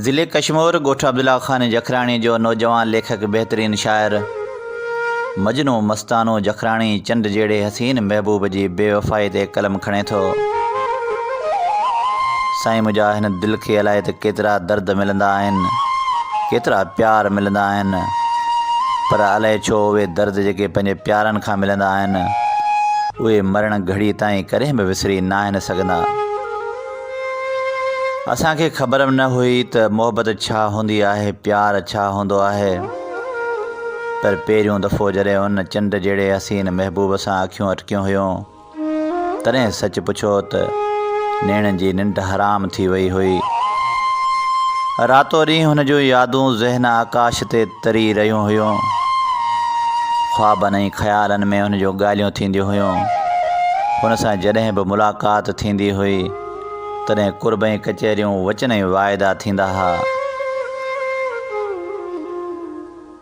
ضلعي ڪشمور، ڳوٺ عبدالله خان جکراڻي جو نوجوان ليکڪ بهترين شاعر مجنون مستانو جکراڻي چنڊ جهڙي حسين محبوب جي بي وفائي تي قلم کڻي ٿو. سائين منهنجا هن دل کي الائي ته ڪيترا درد ملندا آهن، ڪيترا پيار ملندا آهن، پر الائي ڇو اهي درد جيڪي پنهنجي پيارن کان ملندا آهن، اهي مرڻ گهڙي تائين ڪڏهن به وسري ناهن سگهندا. اسان کي خبر به نه هئي ته محبت ڇا هوندي آهي، پيار ڇا هوندو آهي. پر پهريون دفعو جڏهن ان چنڊ جهڙي حسين محبوب سان اکيون اٽڪيون هيون، تڏهن سچ پڇو ته نيڻن جي ننڊ حرام ٿي وئي هئي. راتو ڏينهن هن جون يادون ذهن آڪاش تي تري رهيون هيون. خوابن ۽ خيالن ۾ هن جون ڳالهيون ٿينديون هيون. هن سان جڏهن به ملاقات ٿيندي هئي، تڏهن قرب ۽ ڪچهريون، وچن ۽ واعدا ٿيندا ها.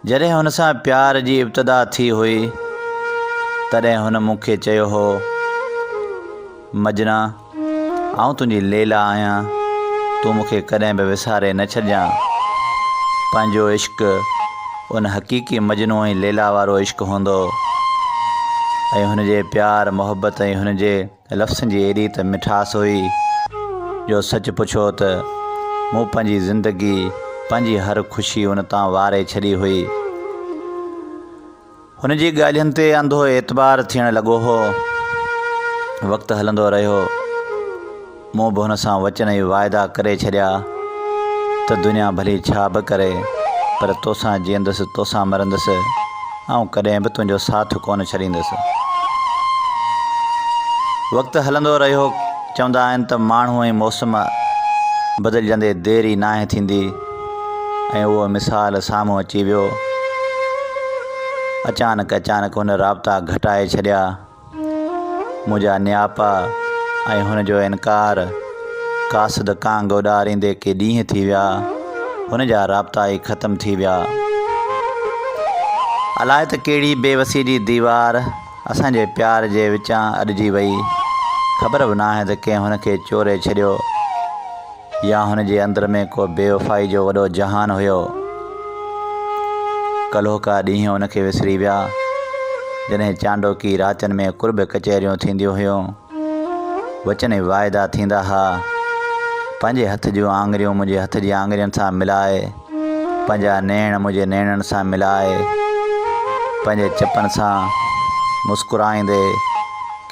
جڏهن هن سان پيار جي ابتدا ٿي هئي، تڏهن هن مون کي چيو هو، مجنا! آئون تنهنجي ليلا آهيان، تون مون کي ڪڏهن به وساري نه ڇڏجان. پنهنجو عشق ان حقيقي مجنون ۽ ليلا وارو عشق هوندو ۽ هن جي پيار، محبت ۽ هن جي لفظن جي ايڏي ته مٺاس هئي جو سچ پڇو ته مون پنهنجي زندگي، پنهنجي هر خوشي ان تان واري ڇڏي هئي. هن جي ڳالهين تي انڌو اعتبار ٿيڻ لڳو هو. وقت هلندو رهيو. مون به هن سان وچن ۽ واعدا ڪري ڇڏيا ته دنيا ڀلي ڇا به ڪري پر توسان جيئندس، توسان مرندس، آئون ڪڏهن به تنهنجو ساٿ ڪونه ڇڏيندس. وقت هلندو رهيو. چوندا آهن ته ماڻهو ۽ موسم بدلجندي دير ئي ناهي ٿيندي. ۽ اهو مثال سامهون اچي ويو. اچانڪ اچانڪ هن رابطا گهٽائي ڇڏيا. منهنجا نياپا ۽ هن جو انڪار، قاصد ڪانگ اڏاريندي ڪي ڏينهن ٿي ويا، هن جا رابطا ئي ختم ٿي ويا. الائي ته ڪهڙي بي وسي جي ديوار اسان جي پيار جي وچان اڏجي وئي. خبر به ناهي ته ڪنهن هن کي چوري ڇڏيو. يا هن جي اندر ۾ ڪو بيوفائي جو وڏو جهان هيو. ڪلهوڪا ڏينهن هن کي وسري ويا، جڏهن چانڊوڪي راتين ۾ قرب ڪچهريون ٿينديون هيون، وچن ۽ واعدا ٿيندا ها. پنهنجي هٿ جون آڱريون منهنجي هٿ جي آڱرين سان ملائي، پنهنجا نيڻ منهنجي نيڻن سان ملائي، پنهنجي چپن سان مسڪرائيندي،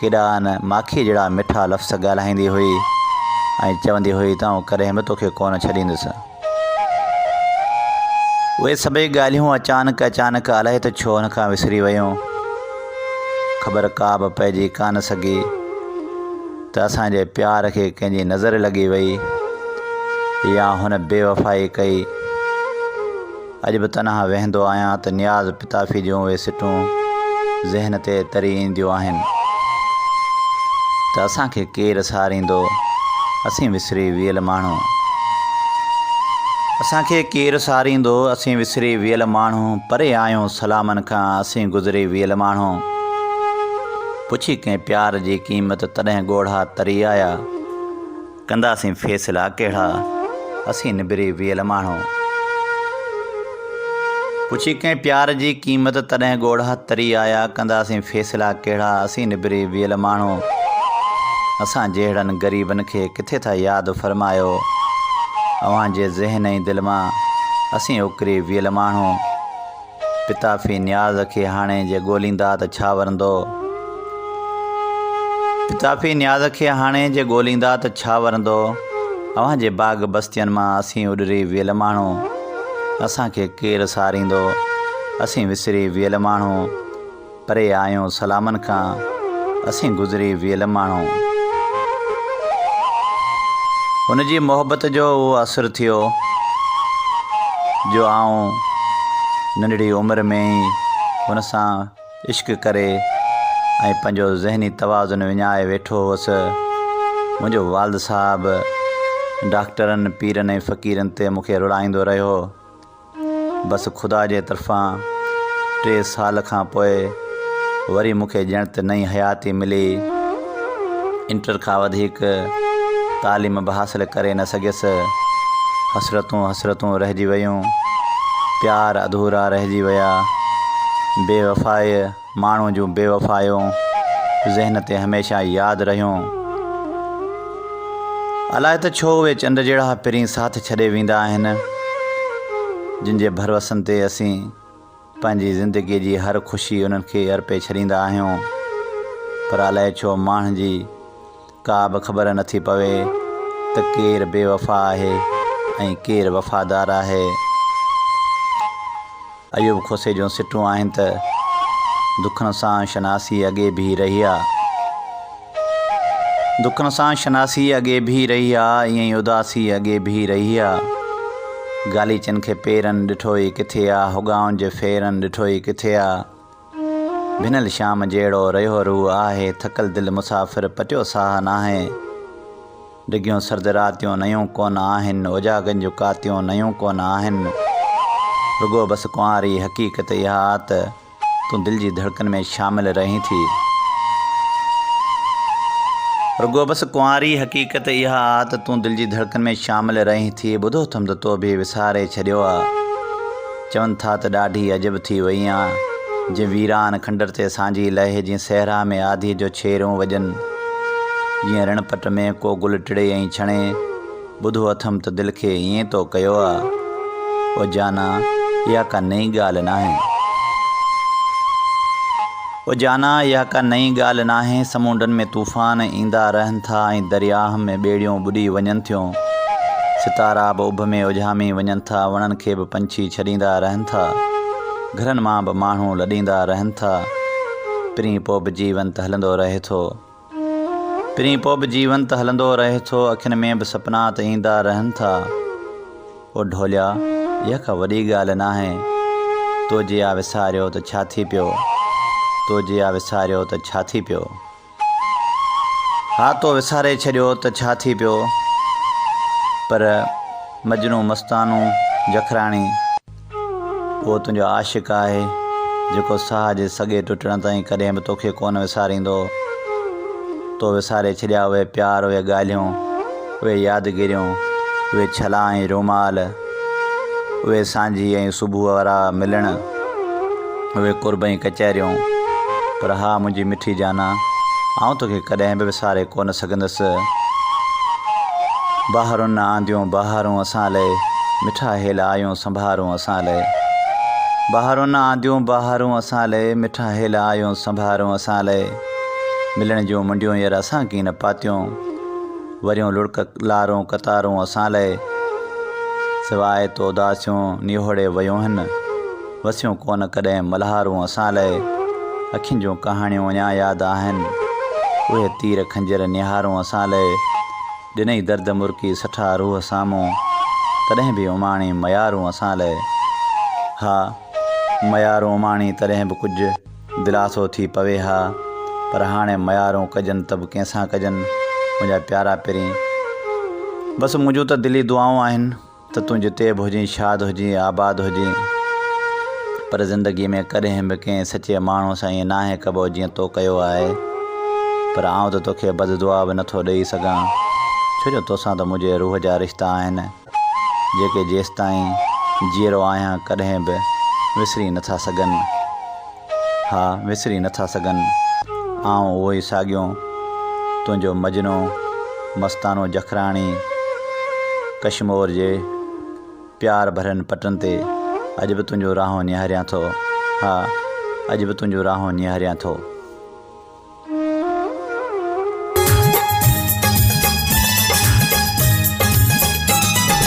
ڪيڏا نه ماکيء جهڙا مٺا لفظ ڳالهائيندي هئي ۽ چوندي هئي ته آئون ڪڏهن به توکي ڪونه ڇڏيندس. اهي سڀئي ڳالهيون اچانڪ اچانڪ الائي ته ڇو هن کان وسري ويون. خبر ڪا به پئجي ڪانه سگهي ته اسان جي پيار کي ڪنهن جي نظر لڳي وئي يا هن بيوفائي ڪئي. اڄ به تنها ويهندو آهيان ته نياز پتافي جون اهي سٽون ذهن تي تري اينديون آهن ته اسان کي ڪير ساريندو، اسين وسري ويل ماڻهو. اسان کي ڪير ساريندو، اسين وسري ويل ماڻهو، پري آهيون سلامن کان، اسين گذري ويل ماڻهو. پڇي ڪنهن پيار جي قيمت، تڏهن ڳوڙها تري آيا. ڪنداسين فيصلا ڪهڙا، اسين نبري ويل ماڻهو. پڇي ڪنهن پيار جي قيمت، تڏهن ڳوڙها تري آيا. ڪنداسين فيصلا ڪهڙا، اسين نبري ويل ماڻهو. اسان جهڙن غريبن کي ڪٿي ٿا ياد فرمايو. اوهان جي ذهن ۽ دل مان، اسين اڪري ويل ماڻهو. پتافي نياز کي هاڻي جي ڳوليندا ته ڇا ورندو؟ پتافي نياز کي هاڻي جي ڳوليندا ته ڇا ورندو؟ اوهان جي باغ بستين مان اسين اڏري ويل ماڻهو، اسان کي ڪير ساريندو؟ اسين وسري ويل ماڻهو. پري آهيون سلامن کان، اسين گذري ويل ماڻهو. هن جي محبت جو اهو اثر ٿيو جو آئون ننڍڙي عمر ۾ ئي هن سان عشق ڪري ۽ پنهنجو ذهني توازن وڃائي ويٺو هوس. منهنجو والد صاحب ڊاڪٽرن، پيرن ۽ فقيرن تي مون کي رڙائيندو رهيو. بس خدا جي طرفان ٽي سال کان پوء وري مون کي ڄڻ ته نئين حياتي ملي. انٽر کان وڌيڪ تعليم به حاصل ڪري نه سگهيس. حسرتون حسرتون رهجي ويون، پيار اڌورا رهجي ويا، بي وفائي ماڻهو جون بي وفايون ذهن تي هميشه ياد رهيون. الائي ته ڇو اهي چنڊ جهڙا پرين ساٿ ڇڏي ويندا آهن، جن جي ڀروسن تي اسين پنهنجي زندگيء جي هر خوشي انهن کي ارپي ڇڏيندا آهيون، پر الائي ڇو ماڻهن جي ڪا به خبر نٿي پوي ته ڪير بي وفا آهي ۽ ڪير وفادار آهي. ايوب کوسي جون سٽون آهن ته، دکن سان شناسي اڳي ڀي رهي آ. دکن سان شناسي اڳي ڀي رهي آ، ائين ئي اداسي اڳي ڀي رهي آ. غاليچن کي پيرن ڏٺو ئي ڪٿي آ، هڳائن جي ڦيرن ڏٺو ئي ڪٿي آ. ڀنل شام جهڙو رهيو روح آهي، ٿڪل دل مسافر پٽيو ساهه ناهي. ڊگهيون سرد راتيون نيون ڪونه آهن، اوجاڳن جون ڪاتيون نيون ڪونه آهن. رڳو بس ڪنواري حقيقت اها آ ته تون دل جي ڌڙڪن ۾ شامل رهين ٿي. رڳو بس ڪنواري حقيقت اها آ ته تون دل جي ڌڙڪن ۾ شامل رهين ٿي. ٻڌو اٿم ته تو به وساري ڇڏيو آ. چون ٿا ته ڏاڍي عجب ٿي وئي آن. جيئن ويران کنڊر تي سانجهي لهي، جيئن صحرا ۾ آڌيء جو ڇيرون وڄن، جيئن رڻ پٽ ۾ ڪو گل ٽڙي ۽ ڇڻي. ٻڌو اٿم ته دل کي ائين تو ڪيو آ. او جانا، اها ڪا نئين ڳالهه ناهي. او جانا، اها ڪا نئين ڳالهه ناهي. سمونڊن ۾ طوفان ايندا رهن ٿا ۽ درياهه ۾ ٻيڙيون ٻڏي وڃن ٿيون. ستارا به اڀ ۾ اجهامي وڃن ٿا. وڻن کي به پنڇي ڇڏيندا رهن ٿا. گهرن مان به ماڻهو لڏيندا رهن ٿا. پرين پوء به جيون ته هلندو رهي ٿو. پرين پوء به جيون ته هلندو رهي ٿو، اکين ۾ به سپنا ته ايندا رهن ٿا. او ڍوليا، اها ڪا وڏي ڳالهه ناهي، تو جي آ وساريو ته ڇا ٿي پيو، تو جي آ وساريو ته ڇا ٿي پيو. ها تو وساري ڇڏيو ته ڇا ٿي پيو، پر مجنون مستانو جکراڻي. اهو تنهنجو عاشق آهي، جيڪو ساهه جي سڳي ٽٽڻ تائين ڪڏهن به توکي ڪونه وساريندو. تو وساري ڇڏيا اهي پيار، اهي ڳالهيون، اهي يادگيريون، اهي ڇلا ۽ رومال، اهي سانجهي ۽ صبح وارا ملڻ، اهي قرب ۽ ڪچهريون. پر ها منهنجي مٺي جانا، آئون توکي ڪڏهن به وساري ڪونه سگهندس. بهارن نه آنديون بهارون اسان لئه، مٺا هيل آيون سنڀارون اسان لئه. بهارن نه آنديون بهارون اسان لئه، مٺا هيل آيون سنڀارون اسان لئه. ملڻ جون منڊيون ير اسان ڪين پاتيون، وريون لڙڪ لارون قطارون اسان لئه. سواء تو اداسيون نهوڙي ويون هن. وسيون ڪونه ڪڏهن ملهارون اسان لئه، اکين جون ڪهاڻيون اڃا ياد آهن، اهي تير خنجر نهارون اسان لئه، ڏنئي درد مرڪي سٺا روح سامهون، تڏهن به اماڻي ميارون اسان لئه. ها ميارون اماڻي تڏهن به ڪجهه دلاسو ٿي پوي ها، پر هاڻي ميارون ڪجن ته به ڪنهن سان ڪجن منهنجا پيارا پرين. بس منهنجون ته دلي دعائون آهن. ته تون جتي به هجين شاد هجين آباد هجين پر زندگي ۾ ڪڏهن به ڪنهن سچي ماڻهو سان ائين ناهي ڪبو جيئن تو ڪيو آهي پر آئون ته توکي بد دعا به نٿو ڏئي سگهان ڇو جو توسان ته منهنجي روح جا رشتا آهن جيڪي جيستائين جيئرو آهيان ڪڏهن به وسري نٿا سگهن. ها وسري نٿا سگهن. آئون اهو ئي ساڳيو تنهنجو مجنون مستانو جکراڻي ڪشمور جي پيار ڀرين پٽن تي اڄ به تنهنجون راهون نهاريان ٿو. ها اڄ به تنهنجون راهون نهاريان ٿو.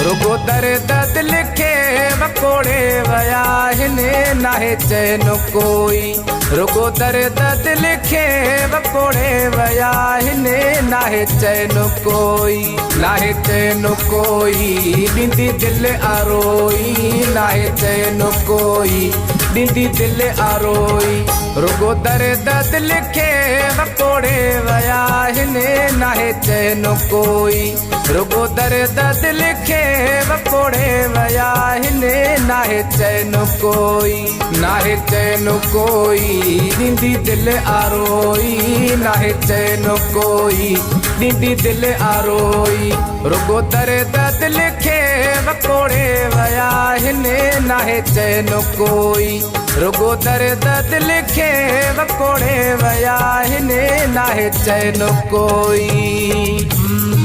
رڳو درد دل کي وڪوڙي ويا آهن ناهي چين ڪوئي رڳو درد دل کي وڪوڙي ويا آهن ناهي چين ڪوئي ناهي چين ڪوئي ڏيندي دل آروئي ناهي چين ڪوئي ڏيندي دل آروئي رڳو درد دل کي وڪوڙي ويا آهن ناهي چين ڪوئي رڳو درد دل کي وڪوڙي ويا آهن ناهي چين ڪوئي ناهي چين ڪوئي ڏيندي دل آروئي ناهي چين ڪوئي. ڏيندي دل آروئي. رڳو درد دل کي وڪوڙي ويا آهن، ناهي چين ڪوئي. رڳو درد دل کي وڪوڙي ويا آهن، ناهي چين ڪوئي.